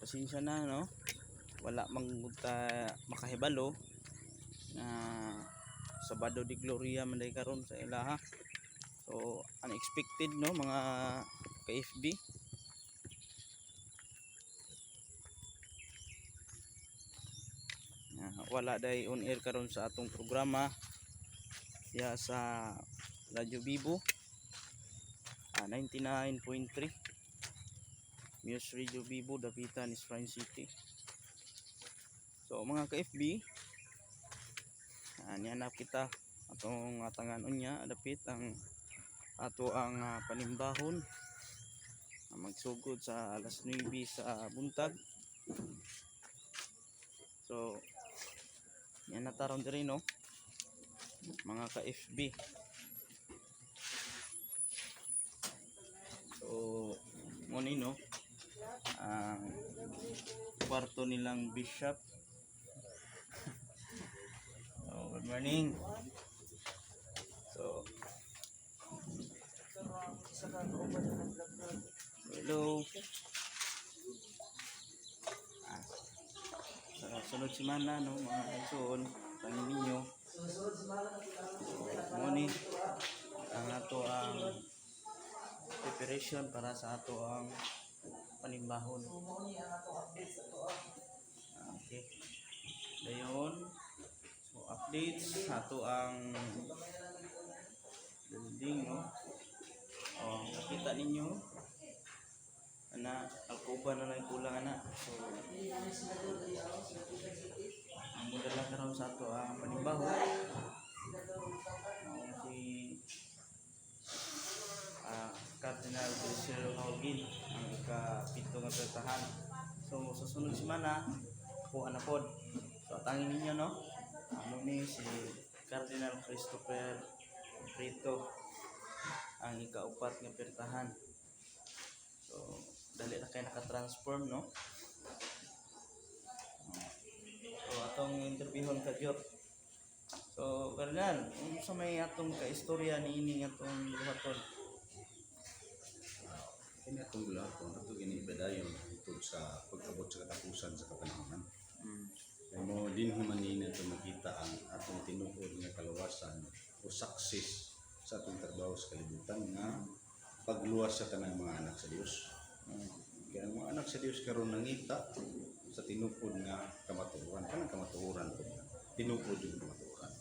Pasensya na, no, wala man gud ta makahibalo na Sabado de Gloria man day karon sa ilaha. So unexpected, no, mga ka-FB. Na wala day on air karon sa atong programa diha sa Radyo Bibo 99.3 Muse Radio Bibo, Dapitan, Shrine City. So mga ka-FB, nihanap kita atong atangan unya dapit ang ato ang panimbahon, magsugod sa alas 9 sa buntag. So yan na taron diri, no, mga ka-FB. So mo ni, no, ang kwarto nilang bishop. So, good morning. So hello. Ah, sa sunod semana, no, mga kaigsoon, tangin ninyo. So mo ni ang ato ang preparation para sa ato ang panimbahon. Ah, okay. Dayon, so updates sa ato ang building, no. Oh, nakita ninyo ana, alkoba na lang kulang ana. So ang modala karon sa ato ang panimbahon. Mao si Cardinal Grisel Haugen ang ikapito nga pertahan. So sa sunod semana kuha na pod. So atangin ninyo, no. Amo ni si Cardinal Christopher Rito ang ikaupat nga pertahan. So dali na kay naka-transform, no. So atong interviewon ka Jot. So Cardinal, unsa may atong kaistorya niini atong buhaton? Kini atong gulaton, ato gini ipadayon hangtod sa pag-abot sa katapusan sa kapanahonan. Kay mo dinhi man ni nato makita ang atong tinuod nga kaluwasan o success sa atong trabaho sa kalibutan nga pagluwas sa tanang mga anak sa Dios. Kaya ang mga anak sa Dios karon nangita sa tinuod nga kamatuoran, kanang kamatuoran po nga. Tinuod yung kamatuoran.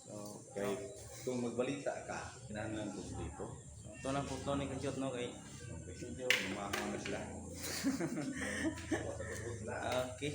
So, Kay kung magbalita ka, kinahanglan kumpleto. So ito lang po ni Kajot, no, kay Okay. medyo Lumahang na sila. Okay.